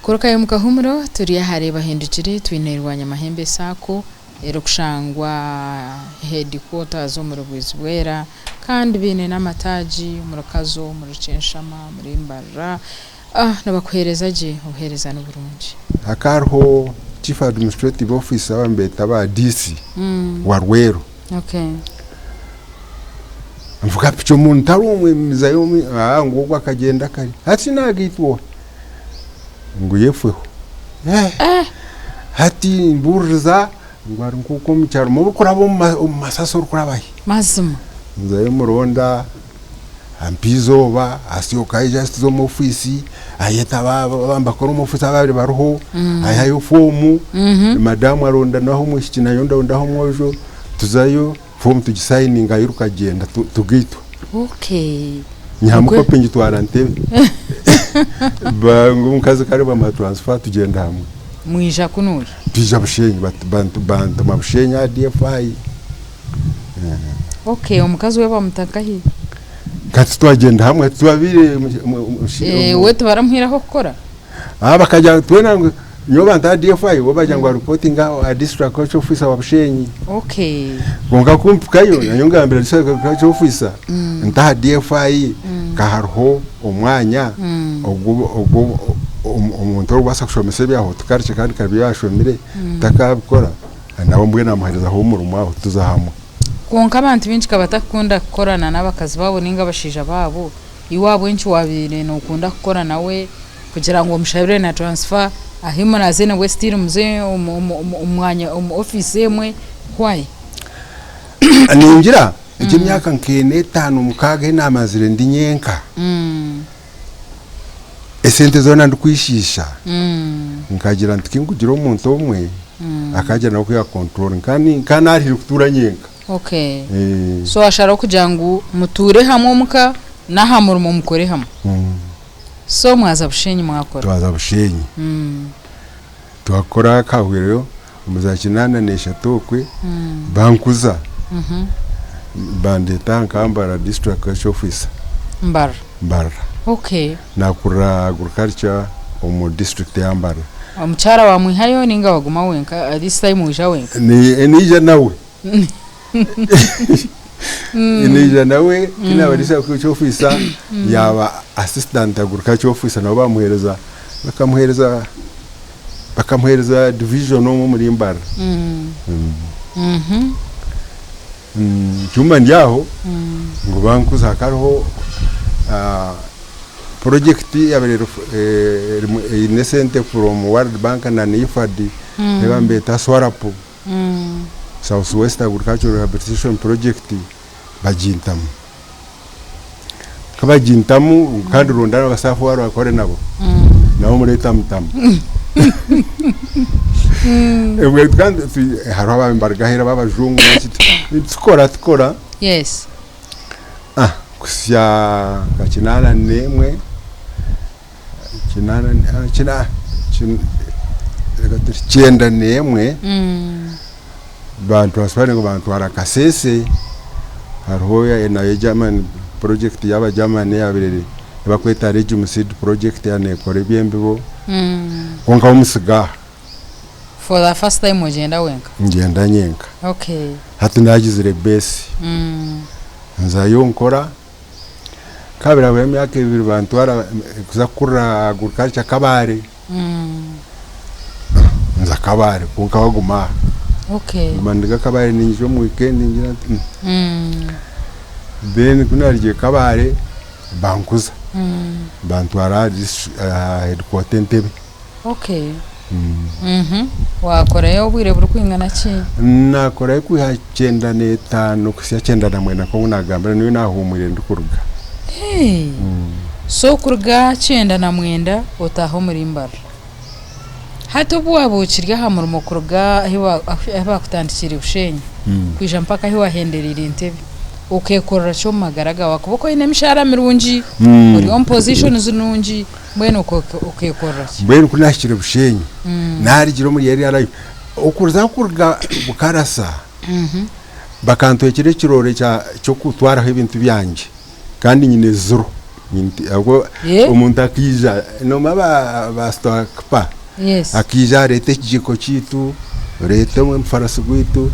Kurukayo omu kahumuro turi ahari Bahindukire twine Rwanyamahembe Sacco erikushangwa headquarters omuri Bwizibwera kandi baine n'amataagi omuri Kazo, omuri Rukyenshama, omuri Mbarara nibakuheereza gye obuheereza niburungi. Hakaba hariho Chief Administrative Officer aba nibeeta ba DC wa Rweru. Nvuga piki omuntu tari omwe nzayo ngu ogu akagyenda kare hati nagaitwa oha? Ngu yefweho. Hati mbuuririza ngu ari nk'oku omu kyaro orikuraba omu masasi orikuraba hi? Mazima. Nzayo muronda ampa eizooba asyoka aija tuza omu ofiisi ayeta aba nibakora omu ofiisi ababaire bariho aihayo foomu madamu arondanaho omwishiki naanye ndondaho omwojo tuzayo Foomu tugisayininga airuka agyenda tugaitwa. Okay. Nyihamu kopi ngitwara Ntebe. Ngu omukazi ku ari bamuha transfer tugyenda hamwe. Mwija kunuya? Twija Bushenyi bantuma Bushenyi aha DFI. Okay, omukazi we bamuta nkahi? Hati twagyenda hamwe hati twabaire. We tibaramuhaire ah'okukora? Bakagira twena ngu Nyowe banta aha DFI bo bagira ngu ba reportinge aha district agriculture officer wa Bushenyi. Okay. Kwonka ku mpikayo nanyowe ngambira district agriculture officer nti aha DFI ka hariho omwanya ogu ogu omuntu orikubaasa kushomesa ebya horticulture kandi akaba yashomire takabikora nawe mbwenu amuherezaho omurimo aho tuza hamwe. Kwonka abantu baingi ka batakukunda kukorana n'abakazi baabo ninga abashaija baabo, iwe ahabw'enki wabaire nokunda kukora nawe kugira ngu omushabire na transfer ahi muraze nabwe still muze omu mwanya omu office emwe why? Ningira egi emyaka nk'ena etaano mukaaga ei naamazire ndi nyenka, esente zoona ndikwishiisha, nkagira nti kinkugira omuntu omwe akagira nawe oku ya controlling nka naarihire kutuura nyenka. Okay. So washaraho kugira ngu mutuure hamwe omuka n'aha murimo mukore hamwe. So mwaza Bushenyi mwakora. Twaza Bushenyi. Twakora akahwereyo omu za kinaana n'eshatu okwe bankuza bandeeta nka Mbarara District Agriculture Officer. Mbarara. Mbarara. Okay. Nakurira agriculture omu district ya Mbarara. Omukyara wamwihayo ninga waguma wenka this time waija wenka? Niija nawe. Naija nawe ku naaba ndi agriculture officer yaaba assistant agriculture officer nabo bamuheereza bakamuheereza bakamuheereza division omwe omuri Mbarara. Kyumba ndi aho ngu bankuza hakaba hariho project eyabaire eine esente from World Bank na IFAD ei bambeeta SWARAP. South West Agricultural Rehabilitation Project bagintamu. Ku bagintamu kandi ronda n'abasaafu abu orakore nabo, nabo mureete amutamu. Ebwe kandi hariho ababaire nibaruga aheeru ab'abajungu n'eki, tukora tukora Yes. kuhitsya nka kinaana n'emwe. Kyenda n'emwe bantransifaringa bantwara Kasese hariho nayo German project y'aba German eyabaire ei bakweta Legume Seed Project neekora eby'embibo kwonka bo musiga aha. For the first time ogyenda wenka? Ngyenda nyenka. Okay. Hati nagizire base nzayo nkora. Kabiri habura emyaka ebiri bantwara kuza kukurira agriculture Kabale. Nza Kabale kwonka baguma aha. Okay. Nguma ndiga Kabale ninyija omu weekend ngira nti Then ku narugiire Kabale bankuza bantwara aha headquarter Entebbe. Okay. Waakorayo obwire burikwingana ki? Naakorayo kwiha kyenda n'etaano kuhitsya kyenda na mwenda nk'oku naagambire niyo naahuumwire ndikuruga. Hey! So kuruga kyenda na mwenda otaaha omuri Mbarara. Hati obu waaba okiri aha murimo kuruga ahi baakutandikiire Bushenyi kwija mpaka ahi waahendereire Entebbe, okeekorera ki omu magara gaawe? Ahakuba okaba oine emishaara mirungi, ori omu positions nungi. Mbwenu okeekorera ki? Mbwenu ku naahikire Bushenyi, naarugire omuri area life, okuza kuruga Bukarasa, bakantwekyera ekiroore ky'okutwaraho ebintu byangye kandi nyine ziro. Ahabw'okuba omuntu akaija noomanya ba ba sitowakipa akaija areeta ekigiiko kyaitu, oreete omufarasi gwaitu.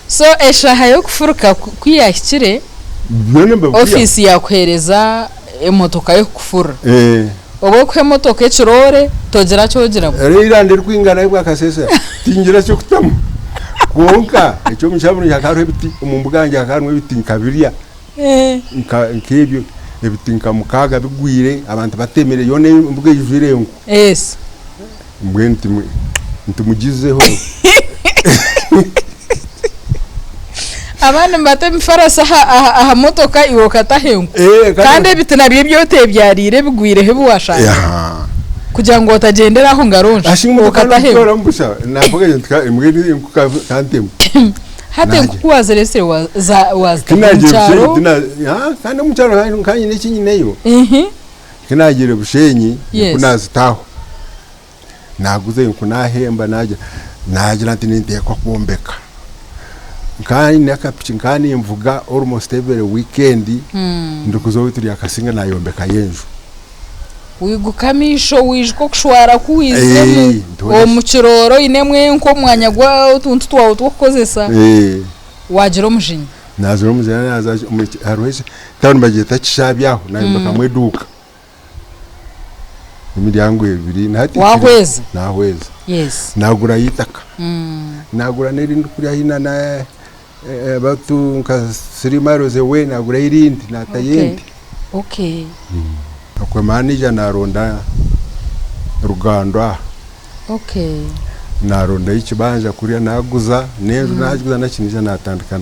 So eshaaha y'okufuruka ku yaahikire, ofiisi yaakuheereza emotoka y'okukufurura. Obu okuha emotoka ekiroore, togira ki ogiramu. Reero eiranda erikwingana bwakasheeshe tingira ky'okutamu. Kwonka eky'omugisha murungi hakaba hariho ebiti, omu mbuga yangye hakaba harimu ebiti nkabirya. Nk'ebyo ebiti nka mukaaga bigwire abantu batemire yoona embuga eijwire enku. Mbwenu ntimugizeho. Abandi nibata emifarasi aha motoka iwe okataho enku. Kandi ebiti nabyo ebi oteebyariire ebigwireho ebi waashangire. Kugira ngu otagyendera aho ngaro nsha okataho enku. Hati enku ku waazireetsire waazita omu kyaro? Kandi omu kyaro nkaba nyine eki nyineyo. Ku naagiire Bushenyi enku naazitaho. Naaguza enku naahemba naagira naagira nti ninteekwa kwombeka. Nkaba nyine akapiki nkaba ninvuga almost every weekend ndikuza owaitu Ryakasinga naayombekayo enju. Waiguka amaisho waijuka okushwara ku waiziremu omu kiroore oinemu enku omu mwanya gw'otuntu twawe tw'okukozesa, waagira omujinya. Naagira omujinya naaza hariho tawuni nibagyeta Kishabi aho naayombekamu eduuka y'emiryango ebiri. Waahweza? Naahweza. Naagurayo eitaka, naagura n'erindi kuriya haihi na about nka three miles away naagurayo erindi naatayo ente. Okwe manager naronda Rugando aha. Narondayo ekibanja kuriya naguza n'enju nagiguza naki naija natandika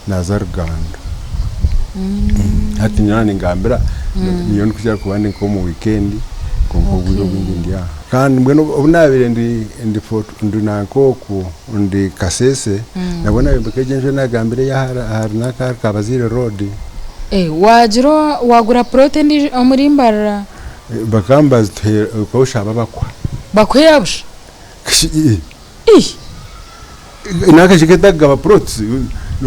naza Rugando. Hati nyowe ningambira niyo ndikukira kuba ndi nk'omu weekend kwonka obwire obundi ndi aha. Kandi mbwenu obu nabaire ndi ndi Fort ndi nanka oku ndi Kasese nabwo nayombeka egyo enju ei nagambire ey'ahari nanka ahari Kabaziire road. Waagira waagura plot endiijo omuri Mbarara? Bakaba nibazituha okaba oshaba bakuha. Bakuha eya busha? Ih! Nanka shi ketakugaba plots,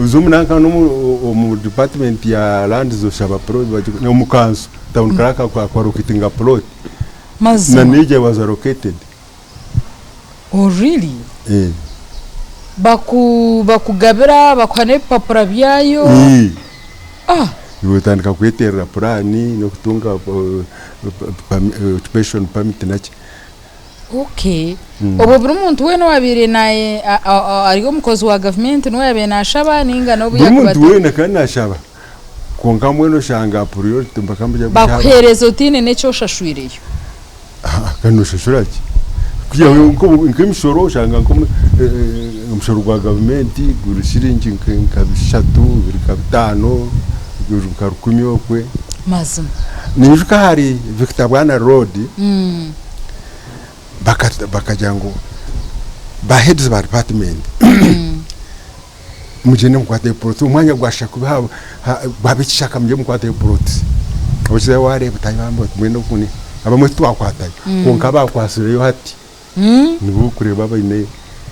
oza omu nanka omu department ya lands oshaba plot omu kanso, town clerk aku allocatinga plot. Mazima? Na neija was allocated. Oh really? Baku bakugabira bakuha n'ebipapura byayo? Ah! Iwe otandika kweterera puraani n'okutunga occupation permit naki. Okay. Obwo buri muntu weena owaabaire naye ari omukozi wa gavumenti niwe yaabaire naashaba nainga n'obu Buri muntu yaakuba weena akaba naashaba kwonka mbwenu oshanga priority bakaba Bakuheereza otaine n'eki oshashwireyo. Kandi noshashura ki? Kwihaho nk'emishoro oshanga nk'omushoro gwa gavumenti guri shiringi nka bishatu, biri nka bitaano, guri nka rukumi okwe. Mazima. Ninyijuka ahari Victor Bwana Road bakagira ngu ba heads ba department Mugyende mukwate plots, omwanya gwashusha kubi gwaba ekishaka mugyende mukwate plots. Okizayo wareeba oti bambi oti mbwenu oku ni abamwe titwakwatayo kwonka abakwatsireyo hati nibo orikureeba abaine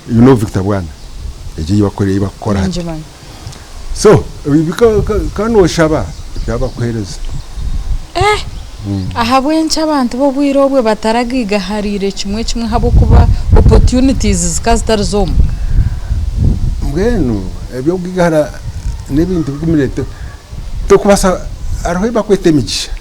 you know Victor Bwana egyo ei bakukora hati. So ka noshaba tibakuheereza. Ahabw'enki abantu b'obwire obwe bataragaigahariire kimwe kimwe ahabw'okuba opportunities zikaba zitari z'omu? Mbwenu eby'okugaigahara n'ebintu bigumire tokubaasa hariho ebi barikweta emigisha.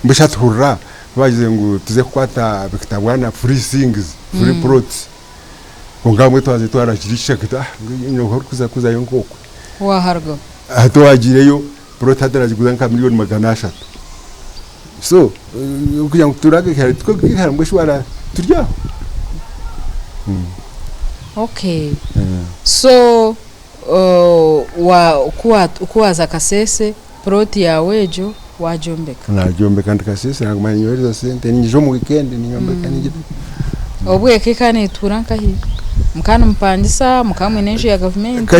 Mbwenu shi hati hurira ku baagizire ngu tuze kukwata Victor Bwana free things, free plots kwonka abamwe twaza twarakira ekishaka tuti nyowe orikuza kuzayo nk'okwe. Waaharugaho? Hati waagiireyo Plot hati nagiguza nka million 300 so kugira ngu turage tukihara mbwenu shi wara turi aho. Okay so ku waaza Kasese plot yaawe egyo waagyombeka? Nagyombeka ndi Kasese naguma ninyohereza sente ninyija omu weekend ninyombeka ningira. Obwo eka ekaba netuura nkahi? Mukaba nimupangisa, mukaba mwine enju ya gavumenti?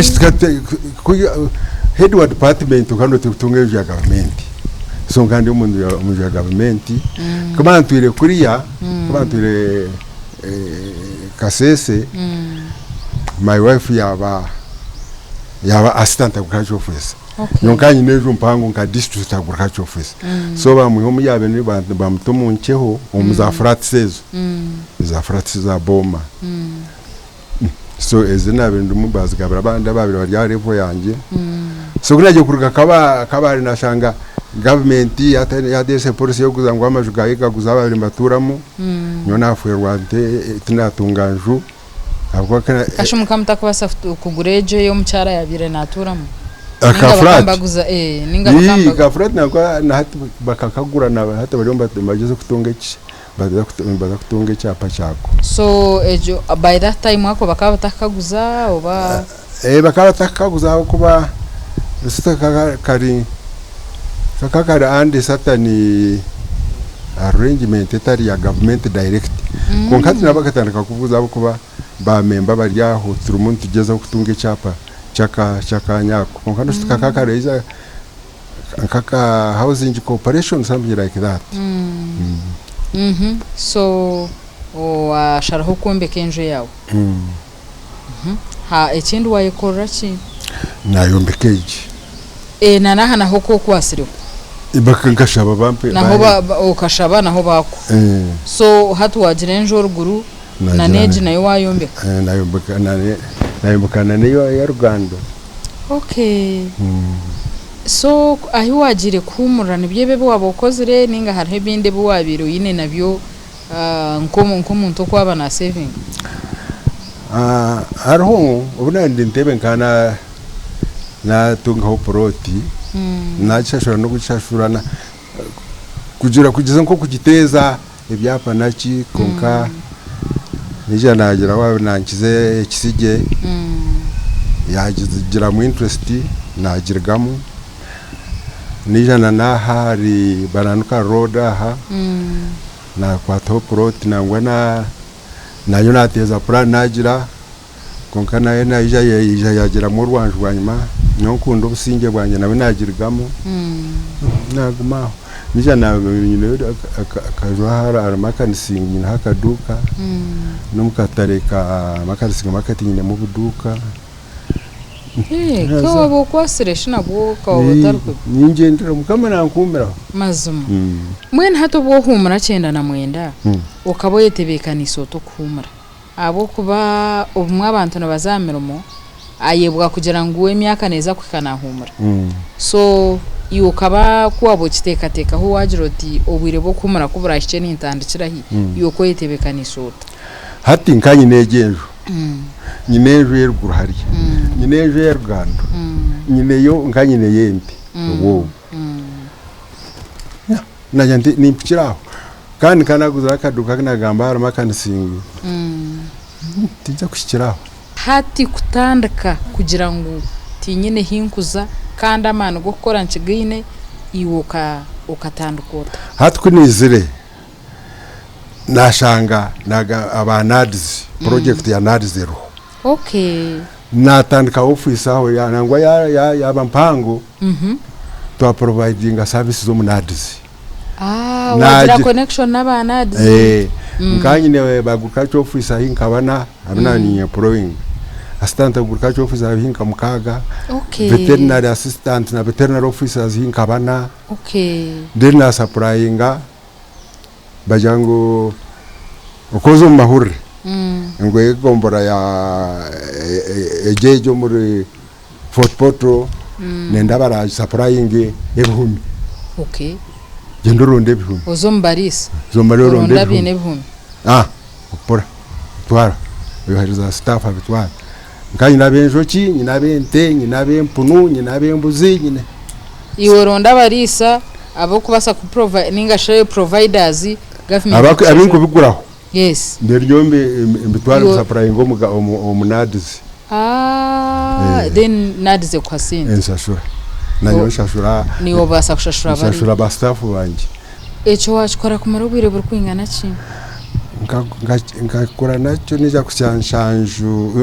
Head wa department okaba notunga enju ya gavumenti so nkaba ndi omunju ya gavumenti kuba ntwire kuriya kuba ntwire Kasese my wife yaba yaba assistant agriculture officer. Okay. Nyowe nkaba nyine enju mpango nka district agriculture officer. So bamwiha omu yaabaire ari bamuta omu nkyeho omu za flats ezo. Za flats za Boma. So ezi naabaire ndimu baazigabira abandi abaabaire bari aha level yangye. So ku naagiire kuruga Kabale naashanga gavumenti yaateesa policy y'okugira ngu amaju gaayo egaguze abaabaire nibatuuramu. Nyowe naafwerwa nte tinatunga nju ahabw'okuba ku na. Kashi mukaba mutakubaasa kugura egyo ei omukyara yaabaire naatuuramu? Aka Ninga bakaba flat? nibaguza, ee, ninga bakaba Ii, nibaguza. ka flat nangwa na hati bakakagura na hati bariyo nibagyeza kutunga eki nibaza kutunga ekyapa kyako. So egyo by that time ako bakaba batakakaguza oba? Ee bakaba batakakaguza ahabw'okuba tusita kakaba kari kakaba kari under certain arrangement etari ya gavumenti direct. Kwonka hati nabo bakatandika kubuguza ahabw'okuba ba member bari aho turimu nitugyezaho kutunga ekyapa ky'aka ky'akaanya ako. Kwonka nosita kakaba kari either nk'aka housing corporation something like that. So washaraho kwombeka enju eyaawe. Ha ekindi wayekorera ki? Nayombeka egi. Eh na n'aha naho ku okwatsireho? Nkashaba bampe. Naho okashaba naho baakuha. So hati waagira enju oruguru na n'egi nayo waayombeka? Nayombeka nayombeka na n'eya Rugando. Okay. So ahi waagiire kuhuumurira nibyo ebi ebi waaba okozire nainga hariho ebindi ebi waabaire oine nabyo nk'omuntu oku waaba naasevinga? Hariho obu naaba ndi Entebbe nkaba naatungaho puroti, naagishashura n'okugishashura kugira kugyeza nk'okugiteeza ebyapa naki kwonka naija naagira waaba nankiza ekitsigye yaagiramu interest naagirugamu. Naija na n'aha ahari Bananuka road aha naakwataho puroti nangwa nayo naateeza puraani naagira kwonka nayo naija yaija yaagiramu orwanju bwanyima nyowe nkunda obusingye bwangye nabwo naagirugamu naaguma aho. Naija nyineyo akaju aha ahari Makanisingi nyineho akaduuka n'omu katare ka Makanisingi market nyinemu obuduuka. Ka waaba okwatsire shi nabwo okaba otarikubi. Ningyendera Mukama nankuumiraho. Mazima. Mbwenu hati obu ohuumura 94, okaba oyetebeekaniise ota okuhuumura? Ahabw'okuba obumwe abantu nibaza aha mirimo ayebwa kugira ngu emyaka neeza kuhika naahuumura. So iwe okaba ku waaba okiteekateekaho waagira oti obwire bw'okuhuumura ku buraahikye nintandikira hi, iwe okaba oyetebeekaniise ota? Hati nka nyine egi enju, nyine enju ey'eruguru hariya, nyine enju eya Rugando, nyineyo nka nyineyo ente obwobu. Nagira nti nimpikira aho kandi nka naguzire akaduuka aku nagamba harimu akanisingi, tinza kuhikira aho. Hati kutandika kugira ngu tinyine hi nkuza kandi amaani g'okukora nkigaine, iwe okatandika ota? Hati ku naizire Nashanga aba NAADS, project ya NAADS eriho. Okay. Natandika office aho nangwa yaba mpango, twa providinga services omu NAADS. Ah, wagira connection n'aba NAADS. Eh, nkaba nyine ba agriculture officer ahi nkaba na, abu naba ninye employinga. Assistant agriculture officer ahi nka mukaaga, Okay. veterinary assistant na veterinary officers ahi nka bana. Okay. Then na supplyinga Bagira ngu okoza omu mahurire ngu egombora ya egyo egyo omuri Fort Portal nenda baragisapurayinge ebihumi. Okay. Gyenda oronde ebihumi. Oze omu bariisa. Oze omu bariisa oronde Oronde abaine ebihumi. Ah, okora twara oyohereza staff abitwara. Nka nyine ab'enjoki, nyine ab'ente, nyine ab'empunu, nyine ab'embuzi, nyine. Iwe oronde abariisa abarikubaasa ku provi ninga shi providers government Abaku ekushashura. abinkubiguraho. Yes. Then nyowe mbi mbitware Iwe. kusapurayinga omu ga omu omu NAADS. Ah, Eh. then NAADS ekuha sente. Enshashura. Nanyowe nshashura. Niiwe obaasa kushashura bariya. Nshashura ba staff bangye. Ekyo waakikora kumara obwire burikwingana ki? Nkakora nakyo naija kuhitsya nshanju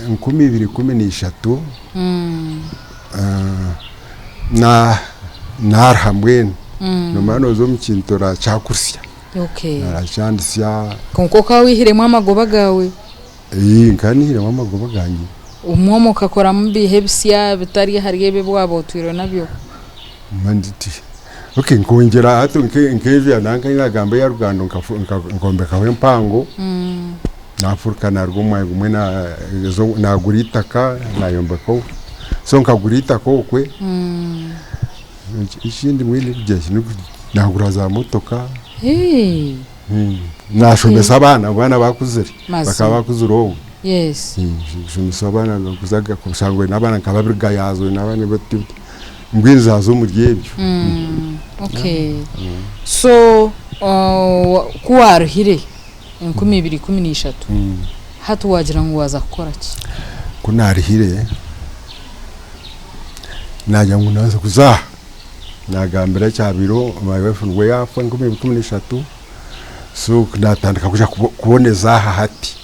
2013 naaruha mbwenu noomanya nooza omu kintu orakyakurutsya orakyandusya. Kwonka okaba waihiremu amagoba gaawe? Nkaba naihiremu amagoba gangye. Omwo mukakoramu biiha ebisya bitari ahari ebi ebi waaba otwire nabyo? Okay, nkongyera hati nk'enju ya nanka ei naagamba eya Rugando nkombekaho empango, naafuruka naaruga omu mwanya gumwe naagura eitaka naayombekaho. So nkagura eitaka okwe, ekindi mbwenu nikugira ki, naagura za motoka, naashomesa abaana, abaana baakuzire, bakaba baakuzire obwo. Nshomesa abaana oshanga oine abaana nka babiri Gayaza oine abaana bati oti, mbwenu zaaza omuri ebyo. Okay, so ku waaruhire 2013, hati waagira ngu waaza kukora ki? Ku naaruhire, naagira ngu naaza kuza aha, naagambira ekyabaireho my wife nibwo yaafa 2013, so naatandika kuza kuboneza aha hati.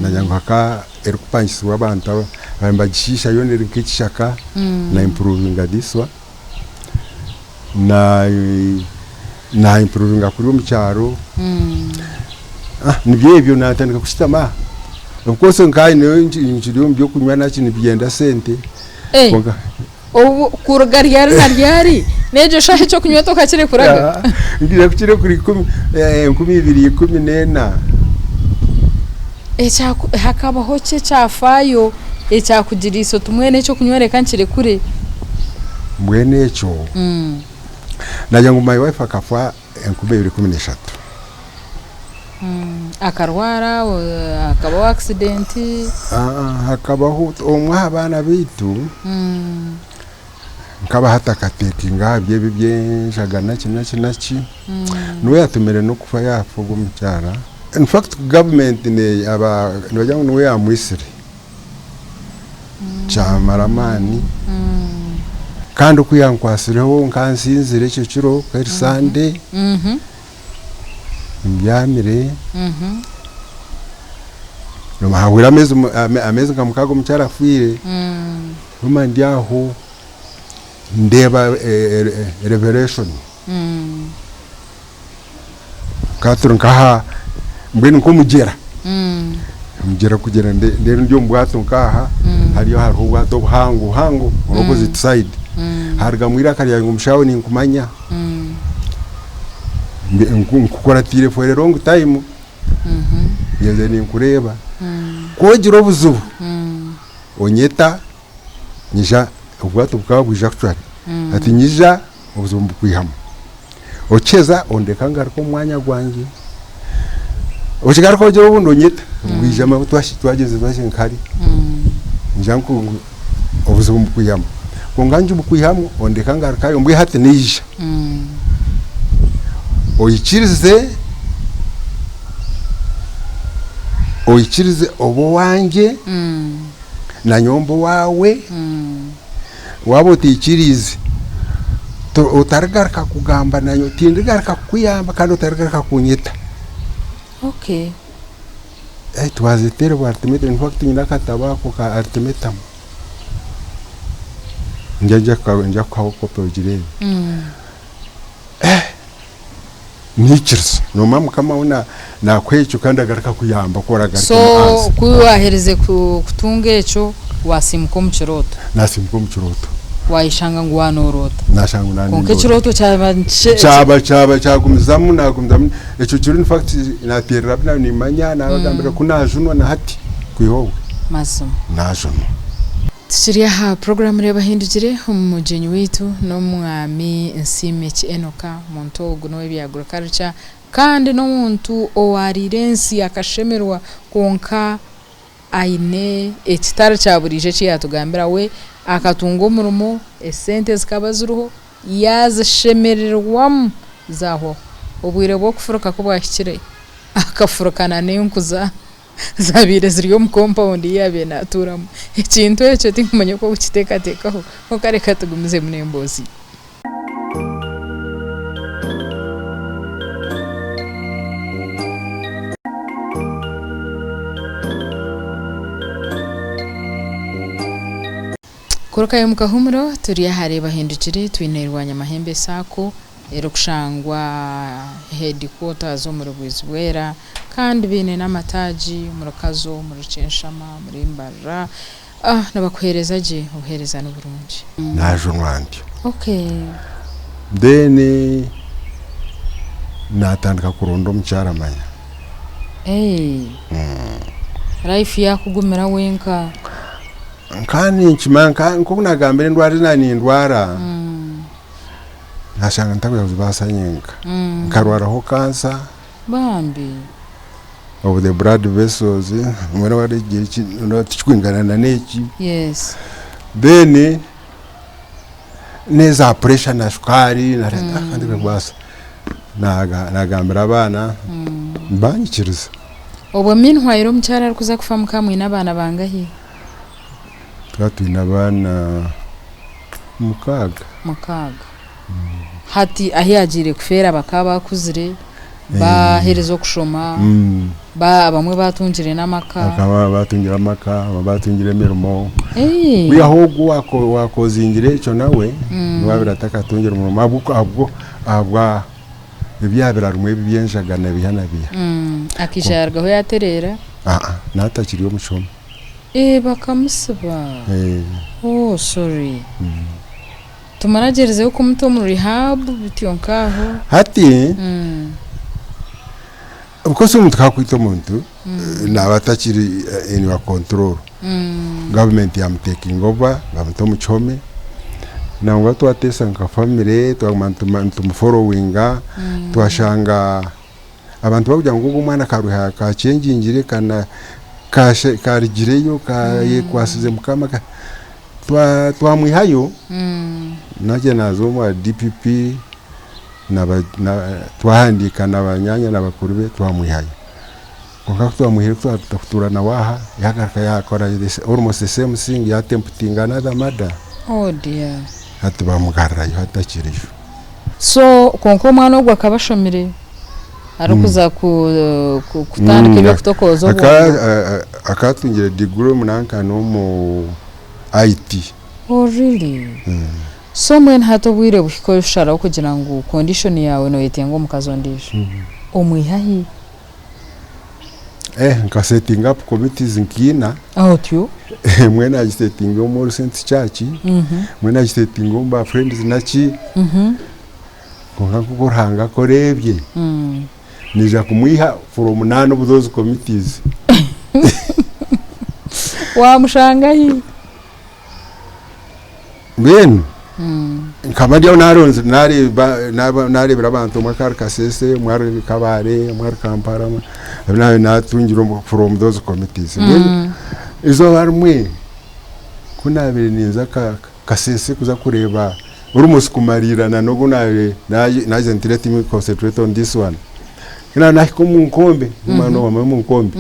Nagira ngu haka erikupangisibwa abantu ababaire nibagishiisha yoona eri nk'ekishaka na improvinga this one na na improvinga kuri omu kyaro nibyo ebyo natandika kushutama aha. Of course nkaanye nyowe nkiri omu by'okunywa naki nibyenda sente kwonka. Obu kuruga ryari na ryari n'egyo shaaha eky'okunywa tokakirekuraga? Ngira kukirekura ikumi, 2014. Ekyaku hakabaho ki ekyafaayo ekyakugiriise oti mbwenu eky'okunywa reka nkirekure? Mbwenu ekyo, nagira ngu my wife akafa 2013. Akarwara, hakabaho accident? Hakabaho omwe aha baana baitu nkaba hati akatekinga aha by'ebi eby'enjaga naki naki naki, niwe yatumire n'okufa yaafa ogwo omukyara. In fact government nibagira ngu niwe yaamwitsire kyamara amaani kandi oku yankwatsireho nka nsinzire ekyo kiro eri Sunday. Mbyamire, hahwire ameezi nka mukaaga omukyara afiire, nguma ndi aho ndeeba revelation, tukaba turi nk'aha mbwenu nk'omugyera, omugyera kugyera ndeeba ndi omu bwato nk'aha, hariyo hariho obwato buhango buhango opposite side, harugamu eiraka ryange ngu mushaho ninkumanya. Nkukuratiire for a long time, ngyenzire ninkureeba. Ku ogira obuzibu, onyeta nyija, obwato bukaba bwija kucwa, ati nyija obuzibu mbukwihamu. Okiheza ondeka ngaruka omu mwanya gwangye, okigaruka ogira obundi onyeta, bwija twagyenzire twahika nka hariya, nyija obuzibu mbukwihamu. Kwonka ngibukwihamu ondeka ngarukayo mbwenu hati naija. Oikirize, oikirize obe owangye nanye mbe owaawe, waaba otaikiriize otarigaruka kugamba nanye, tindigaruka kukuyamba kandi otarigaruka kunyeta. Okay. It was a terrible ultimatum, in fact nyine akatabo ako ka ultimatum. Nja kukuhaho kopi ogireebe. Naikiriza, noomanya Mukama we naakuha ekyo kandi agaruka akuyamba ku oragaruka So omu ansa. ku waaherize kutunga ekyo, waasiimuka omu kirooto? Naasiimuka omu kirooto. Waayeshanga ngu waaba nooroota? Naashanga ngu naaba Kwonka nindoota. ekirooto kyaba nikyo. Kyaba kyaba kyagumizamu naagumizamu, ekyo kiro in fact naateerera abu naaba nimmanya naabagambira ku naajunwa na hati kwiha obwe Mazima. naajunwa. Tukiri aha puroguraamu Reeba Ohindukire, omugyenyi waitu n'Omwami Nsiimeki Enoka. Omuntu ogu n'ow'ebya agriculture kandi n'omuntu owaariire ensi akashemerwa kwonka aine ekitari kya buriijo eki yaatugambira we akatunga omurimo, esente zikaba ziriho yaazishemererwamu zaahwaho. Obwire bw'okufuruka ku bwahikire akafurukana n'enku za. Zaabaire ziri omu kompawundi ei yaabaire naatuuramu. Ekintu ekyo tinkumanya oku orikukiteekateekaho, kwonka reka tugumizemu n'emboozi. Kurukayo omu kahumuro, turi aha Reeba Hindukire, twine Rwanyamahembe Sacco erikushangwa headquarters omuri Bwizibwera kandi baine n'amataagi omuri Kazo, omuri Rukyenshama, omuri Mbarara. Ah nibakuheereza gye, obuheereza ni burungi. Naajunwa ntyo. Okay. Then naatandika kuronda omukyara manya. Eeh. Life yaakugumira wenka. Nka ninkimanya nka nk'oku naagambire endwara ezi naaba nindwara, nashanga ntakuza kuzibaasa nyenka. Nkarwaraho cancer. Bambi. Of the blood vessels, mbwenu tikikwingana na n'eki. Yes. Then n'eza pressure na shukaari na ndikubaasa nagambira abaana banyikiriza. Obwo meanwhile omukyara arikuza kufa mukaba mwine abaana bangahi? Tukaba twine abaana mukaaga. Mukaaga. Hati ahu yaagiire kufeera bakaba bakuzire, baaherize okushoma, abamwe baatungire n'amaka. Bakaba baatungire amaka, abamwe baatungire emirimo. Kwihaho ogwo owaakozingire ekyo nawe, niwe waabaire atakatungire murimo ahabwa ebyabire harimu ebi by'enjaga na biha na biha. Akaija yaarugaho yaatereera? Aa, nawe atakiri omu kihome. Ee, bakamutsiba? Oh, sorry. Tumuragyerizeho kumuta omu rehab bityo nk'aho. Hati of course omuntu ka kwita omuntu naaba atakiri in your control. Government yamu taking over bamuta omu kihome nangwa twateesa nka family twaguma nitumu followinga twashanga abantu bakugira ngu ogu omwana karuha kakyengingire karugireyo kayekwasize mukama. Twamwihayo nagya naza omwa DPP twahandiika na banyaanya na bakuru be twamwihayo. Kwonka kutwamwihire kutuura nawe aha yagaruka yakora almost the same thing ya attemptinga another murder. Oh dear. Hati bamugarurayo hati akiriyo. So kwonka omwana ogwo akaba ashomire arikuza kutandika eby'okutokooza obwongo? Akaba atungire degree omu nanka n'omu IT. Oh really? So mbwenu hati obwire buhika osharaho kugira ngu condition yaawe noyetenga omukazi ondiijo, omwiha hi? Eh, nka setting up committees nkiina. Otyo? Emwe nagisetinga omu All Saints Church, emwe nagisetinga omu ba friends naki. Kwonka nk'oku Ruhanga akora ebye, naija kumwiha from none of those committees. Wamushanga hi? Mbwenu nkaba ndi aho naronzire nareeba nareebera abantu omwe akaba ari Kasese, omwe ari Kabale, omwe ari Kampala, abu naabaire natungire from those committees. Mbwenu eizooba rimwe ku naabaire ninza Kasese kuza kureeba almost kumariirana n'ogu naabaire naagira nti let me concentrate on this one. Ku naabaire naahika omu nkombe, omwana owamwe omu nkombe,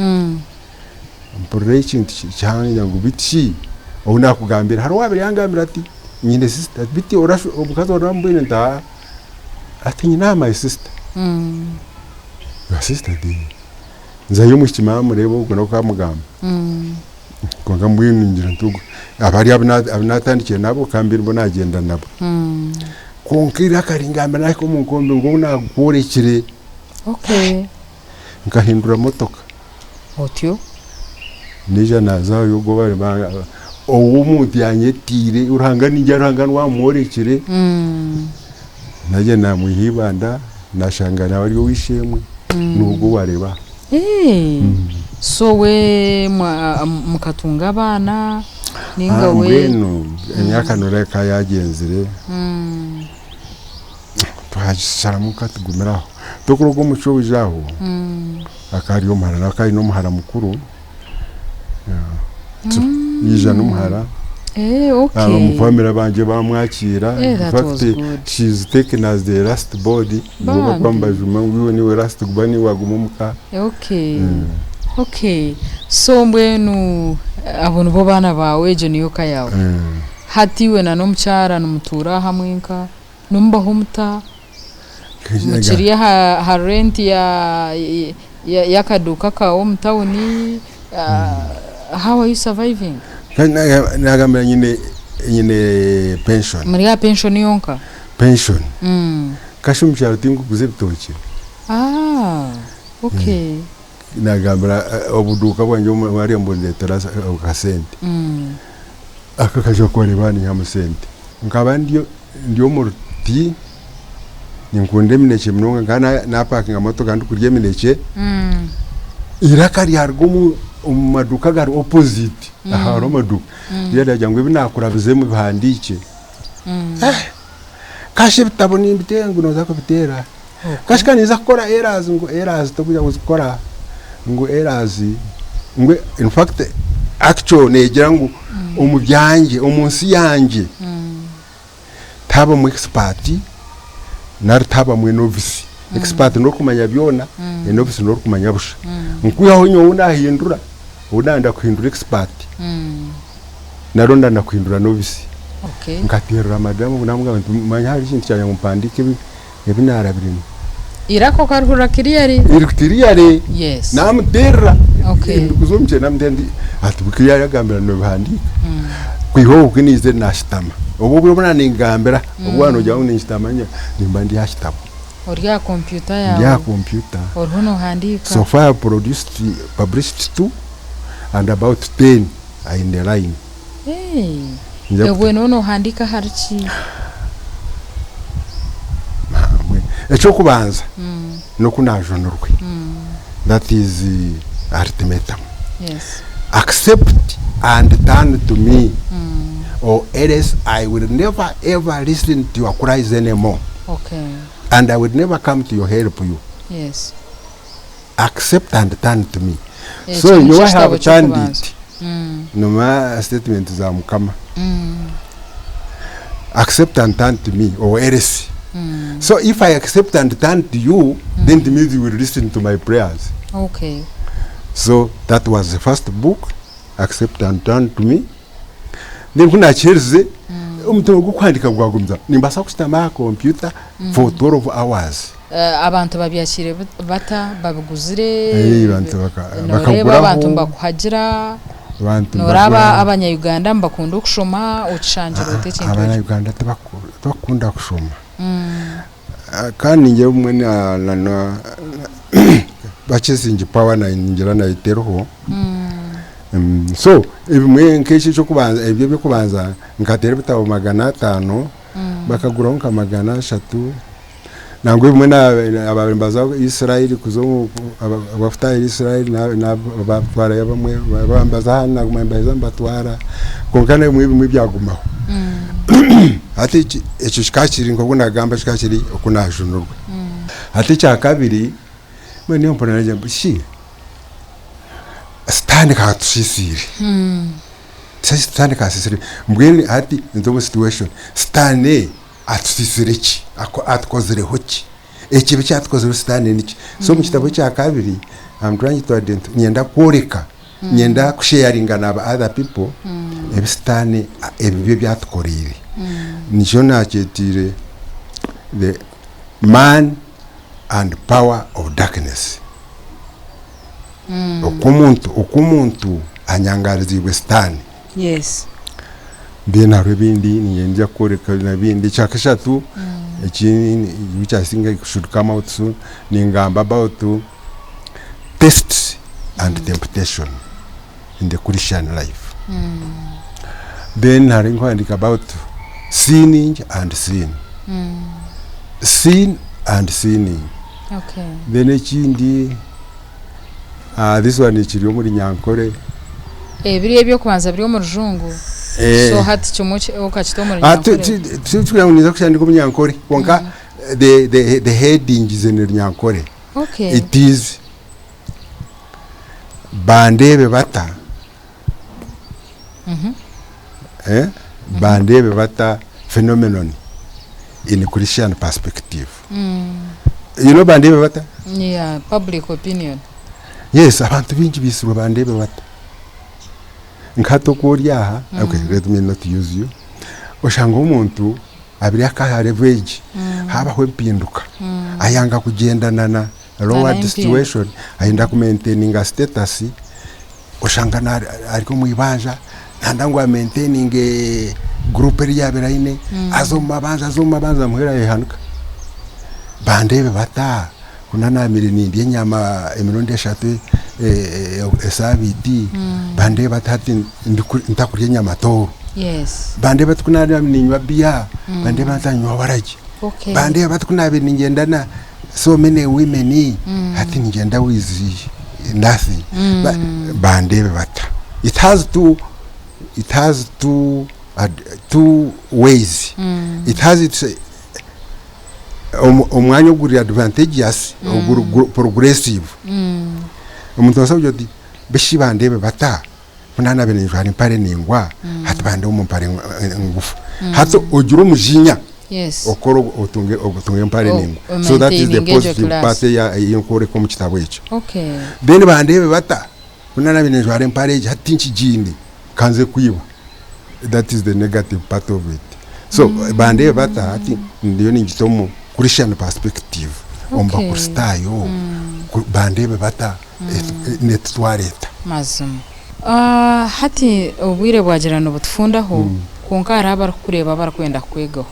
Mpurira ekintu kyangira ngu beitu shi ou naakugambira hariho owaabaire yangambira ati nyine sister ati beitu omukazi oramubwine nti aa ati nyine aha my sister your sister ati nzayo omwishiki naamureeba ogwo nawe okamugamba kwonka mbwenu ningira nti ogu abari abu naatandikire nabo ka mbe nibo naagyenda nabo kwonka eiraka ringambira naahika omu nkombe ngu ou naakworekire nkahindura motoka. Otyo. Naija naazayo ogwo ou omuntu yanyetiire Ruhanga ningira Ruhanga niwe amworekire, naija naamwiha Ibanda naashanga nawe ari ow'eishe-emwe n'ogwo waareeba aha. So we mukatunga abaana ninga we. Mbwenu emyaka nooreeba eka yaagyenzire. Twagisharamu ka tugumire aho. Tokuroga omucwe oije aho, akaba ari omuhara nawe akaba aine omuhara mukuru, so yaija n'omuhara, aba family bangye bamwakiira, Eh, that in fact was good. she is taken as the last born, nibo Bambi. bakuba nibajuma ngu iwe niiwe last guma niiwe waguma omuka. Okay, okay. So mbwenu abo nibo baana baawe, egyo niyo ka yaawe. Hati iwe na n'omukyara nimutuura hamwe nka? Nimubaho muta? Mukiri aha rent y'akaduuka kaawe omu tawuni? How are you surviving? Nagambira nyine nyine pension. Muri aha pension yonka? Pension. Kasha omu kyaro tinkuguza ebitookye. Ah, okay. Nagambira obuduuka bwangye hariya mbundeetera akasente. Aka kaju aku oreeba aha ninyihamu sente. Nkaba ndi ndi omu ruti ninkunda eminekye munonga nkaba napakinga motoka ndikurya eminekye, eiraka ryaruga omu maduuka agari opposite aha hariho amaduuka, ryagira ngu ebi naakurabizemu bihandiikye. Kasha ebitabo nimbiteera ngu nooza kubiteera, kasha ka ninza kukora errors ngu errors tokuza kuzikora ngu errors ngu in fact actual neegira ngu omu byangye omu nsi yangye tihabamu expert nari tihabamu enovice. Expert n'orikumanya byona, enovice n'orikumanya busha. Nkwihaho nyowe ou naahindura, ou naayenda kuhindura expert nari ou ndenda kuhindura novice. Okay. Nkateerera madamu ogu naamugamba nti manya hariho ekintu kyangye ngu mpandiike ebi ebi naarabiremu. Eiraka okarihurira clearly? Riri clearly. Yes. Naamuteerera. Okay. Ndikuza omu kyenda naamuteerera nti ati buri ku yaagambira noobihandiika. Kwiha obwo ku naizire naashutama. Obwo obwire obu naaba ningambira, obu waaba noogira ngu ninshutama nimba ndi aha kitabo. Ori aha kompyuta Ndi aha yaawe. kompyuta. Oriho noohandiika. So far I have produced, published two and about ten are in the line. Hey, Nija Ebwe nooba noohandiika ahari ki? Eky'okubanza n'oku naajunirwe, that is ultimatum. Yes. Accept and turn to me or else I will never ever listen to your cries anymore Okay. and I will never come to your help you. Yes. Accept and turn to me. Ekyo So nikyo nyowe I kitabo have turned ky'okubanza. it. Noma statement za Mukama. Accept and turn to me or else. So if I accept and turn to you, then it means you will listen to my prayers. Okay. So that was the first book, Accept and Turn to Me. Then ku naakiherize, omutima gw'okuhandiika gwagumizamu. Nimbaasa kushutama aha kompyuta for 12 hours. Eh, abantu babyakiire bata? Babiguzire? Eh, abantu baka- Nooreeba bakaguraho. abantu nibakuhagira? Abantu Nooreeba nibaguraho. Abanya-Uganda nibakunda okushoma? Okishangire ota ekintu ekyo? Abanya-Uganda tibakukunda kushoma. Kandi niinye obumwe na na na purchasing power ningira nayo teriho. So ebimwe nk'eki eky'okubanza ebyo eby'okubanza nkateera ebitabo 500 bakaguraho nka 300 nangwa ebimwe ababaire nibaza Israel kuza omu abakutaaha Israel batwarayo abamwe baaba nibaza ahandi naguma nimbaheza nibatwara kwonka n'ebimwe ebimwe byagumaho. Hati ekyo kikaba kiri nk'oku naagamba kikaba kiri oku naajunirwe. Hati ekya kabiri mbwenu nyowe mpurira naagira ngu shi sitaane ka atusiisiire, sitaane ka atusiisiire mbwenu hati ndi omu situation sitaane atusiisire ki? Atukozireho ki? Ekibi eki atukozireho sitaane niki? So omu kitabo ekya kabiri I'm trying to identify niinyenda kworeka, niinyenda kusheyaringa na other people ebi sitaane ebibi ebi atukoreire. Nikyo naakyetiire the man and power of darkness. Oku omuntu oku omuntu anyangaariziibwe sitaane. Yes. Then hariho ebindi niinyenda kworeka ebindi. Ekyakashatu eki which I think should come out soon, ningamba about tests and temptation in the Christian life. Then hariho nkuhandiika about sinning and sin. Sin and sinning. Okay. Then ekindi this one kiri omu Runyankore. Eh, biriya eby'okubanza biri omu Rujungu. Eh. So hati kimwe okakita omu Ah, tu- Runyankore. Tikugira ngu ninza kukitandika omu Runyankore kwonka the heading is in Runyankore. Okay. It is Bandeebe bata eh, Bandeebe bata phenomenon in Christian perspective. You know bandeebe bata? Yeah, public opinion. Yes, abantu baingi baitsirwe bandeebe bata. Nka hati oku ori aha, okay, let me not use you, oshanga omuntu abiri aha level egi, haabaho empinduka, ayanga kugyendana na lowered empinduka. situation, ayenda ku maintaininga status, oshanga ari omu ibanja, nayenda ngu a maintaininge group eri yaabaire aine, aza omu mabanja, aza omu mabanja amuheru ayehanika. Bandeebe bata ku nanaamire nindya enyama emirundi eshatu esaabiiti, bandeebe bata hati ntakurya enyama tooro. Yes. Bandeeba bati ku naaba niinywa biya, bandeeba nti anywa waragi. Okay. Bandeeba bati ku naabaire ningyenda na so many women, hati ningyenda with nothing. Bandeebe bata. It has two, it has two, two ways. It has its omwanya oguri advantageous, oguri progressive. Omuntu noobaasa kugira oti bishi bandeebe bata? Ku naanabaire ninjwara empare ndaingwa, hati bandeeba omu mpare ngufu. Hati ogira omujinya okore otunge otunge empare ndaingwa. So that is the positive part ei nkworeka omu kitabo ekyo. Then bandeebe bata? Ku naanabaire ninjwara empare egi hati tinkigiine, ka nze kwiba. That is the negative part of it. So bandeebe bata hati ndiyo ningita omu Christian perspective, omu Bakristaayo bandeebe bata? Netutwara eta? Mazima. Hati obwire bwagira nibutufundaho, kwonka hariho abarikukureeba abarikwenda kukwegaho.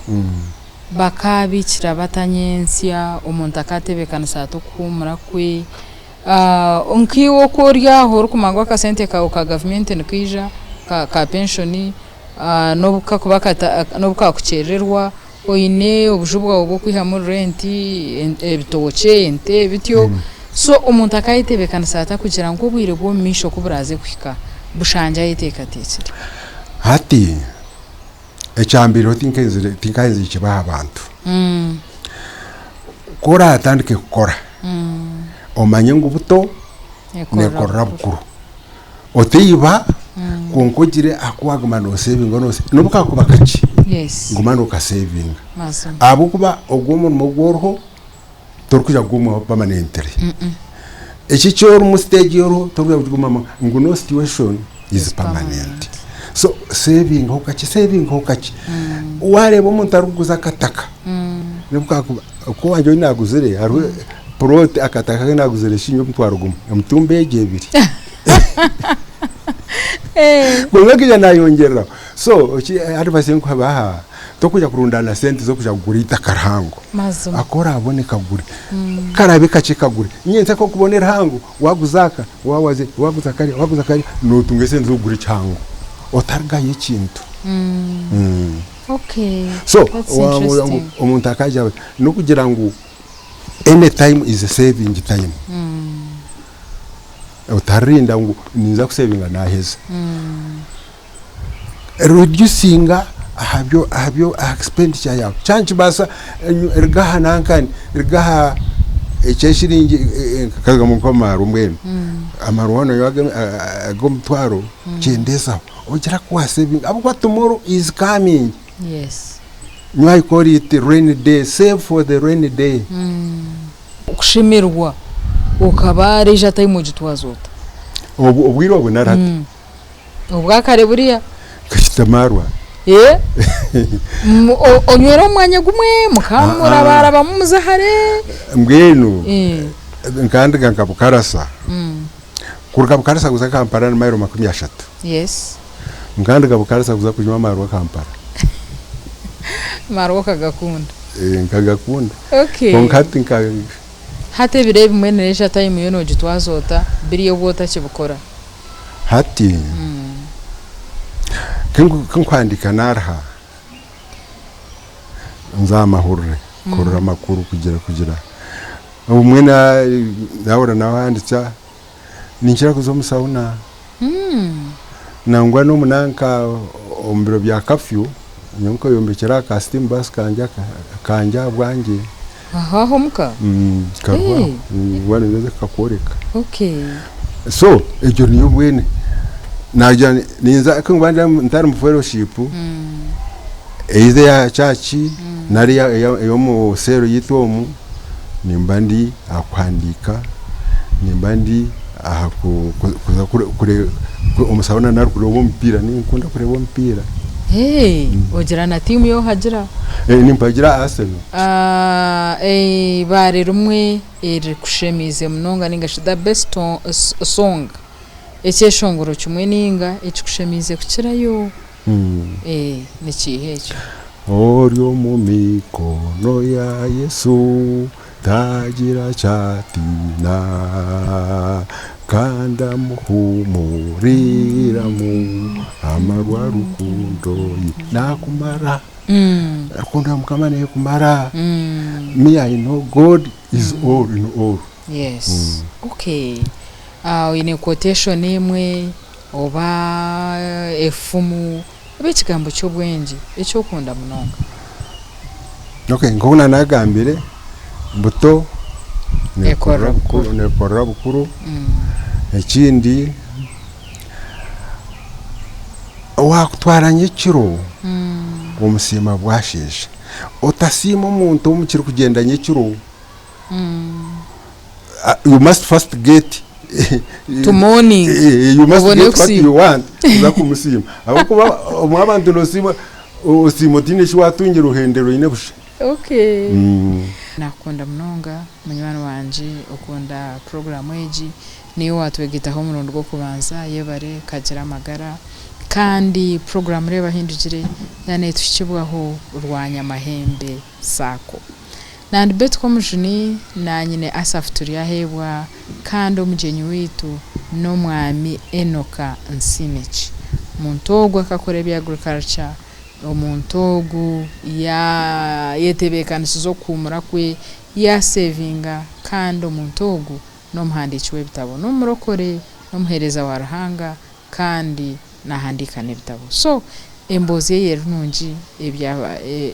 Bakaabiikira bata nyentsya? Omuntu akaatebeekanisa ata okuhuumura kwe? Nkaiwe oku ori aho orikumanya ngu akasente kaawe ka gavumenti nikaija, ka penshoni, n'obu kakuba n'obu kaakukyerererwa, oine obuju bwawe bw'okwihamu renti, ebitookye, ente bityo. So omuntu akaayetebeekanisa ata kugira ngu obwire bw'omu maisho ku buraaze kuhika bushangye ayeteekateekire? Hati ekyambaireho tinkahenzire kiba aha bantu. Ku oraatandike kukora, omanye ngu buto neekorera bukuru. Oteiba kwonka ogire aku waaguma nooseevinga n'obu kaakuba kakye, guma nookaseevinga. Ahabw'okuba ogwo omurimo ogu oriho torikwija kugumaho permanently. Eki eki orimu siteegi ei oriho torikwija kugigumamu ngu no situation is permanent. So seevingaho kakye, seevingaho kakye. Waareeba omuntu arikuguza akataka, n'obu kaakuba nk'owangye ou naaguzire hariho plot akataka aku naaguzire shiringi omutwaro gumwe, emitumba egyo ebiri. Kwonka nkaija naayongyereraho. So advice ei nkubaha, tokwija kurundaana sente z'okuza kugura eitaka rihango. Mazima. Aku oraabone kagure. Ku karaabe kakye kagure. Nyentsya ku orikubona erihango, waaguza aka, waawaze, waaguza kariya, waaguza kariya, nootunga esente z'okugura ekihango. Otarigaya ekintu. Okay. So, That's waabuuza ngu interesting. omuntu akaagira ati, n'okugira ngu any time is a saving time. Otaririnda ngu ninza kusevinga naaheza. Reducinga aha byo aha byo aha expenditure yaawe. Kyaba nikibaasa ruga aha nankani, ruga aha eky'eshiringi nkagamba nk'amaarwa mbwenu, amaarwa waaba noonywa ag'omutwaro, kyendeezaho ogire aku waasevinga ahabw'okuba tomorrow is coming. Yes. Nyowe I call it rainy day, save for the rainy day. Okushemererwa okaba leisure time ogitwaza ota? Obu obwire obu nari hati? Obwakare buriya. Nkashitama Eh? Onywera omu mwanya gumwe mukaba murabarabamu muze hare? Mbwenu nkandiga nka Bukarasa, kuruga Bukarasa kuza Kampala ni mailo 30. Yes. Nkandiga Bukarasa kuza kunywa amaarwa Kampala. Amaarwa okagakunda? Nkagakunda. Okay. Kwonka hati nka. Hati ebiro ebimwe ni leisure time yo nogitwaza ota biri obu otakibikora? Hati ku nkuhandiika naaruha, nza aha mahurire kuhurira amakuru kugira kugira. Obumwe naahurira naahandiikya, ninkira kuza omu sauna. Nangwa n'omu nanka omu biro bya kafyu, nyowe nkeyombekera aka steam bus kangye kangye ahabwangye. Aho aho omuka? Kariho aho, waaba noyenda nze kukakworeka. Okay. So egyo niyo mbwenu nagira ninza ku ndikuba ntari mu fellowship, either eya church nari ey'omu cell yaitu omu, nimba ndi aha kuhandiika, nimba ndi aha kuza omu sauna nari kureeba omupiira, ninkunda kureeba omupiira. Ogira na tiimu ei ohagira? Nimpagira Arsenal. Eibaare rimwe erikushemeize munonga ninga shi the best song, ekyeshongoro kimwe ninga ekikushemeize kukirayo ni kiiha ekyo? Ori omu mikono ya Yesu tagira kyatiina. Kandi amuhuumuriramu amarwa rukundo ye nakumara. Rukundo ya Mukama nekumara. Me I know God is all in all. Yes. Okay. Oine quotation emwe oba efumu oba ekigambo ky'obwengye eki okunda munonga? Okay, nk'oku naanagambire, buto neekorera bukuru, neekorera bukuru. Ekindi, owaakutwara nyekiro, omusiima bwasheesha. Otasiima omuntu ou mukirikugyenda nyekiro. You must first get To morning. You must Obone get what kusiima. you want kuza kumusiima. Ahabw'okuba obumwe abantu noosiima osiima otiine eki waatungire ohendera oine busha. Okay. Nakukunda munonga munywani wangye okunda puroguraamu egi niiwe waatwegyeitaho omurundi gw'okubanza yebare kagira amagara kandi puroguraamu reeba ahindugire yaaba neetuhikibwaho Rwanyamahembe Sacco. Nandi Betty Komujuni nanyine Asaph Turyaheebwa kandi omugyenyi waitu n'Omwami Enoka Nsimeki. Omuntu ogu akakora ebya agriculture, omuntu ogu yayetebeekanisiza okuhuumura kwe, yasevinga kandi omuntu ogu n'omuhandiiki w'ebitabo, n'omurokore, n'omuheereza wa Ruhanga kandi nahandiika n'ebitabo. So emboozi ye eri nungi,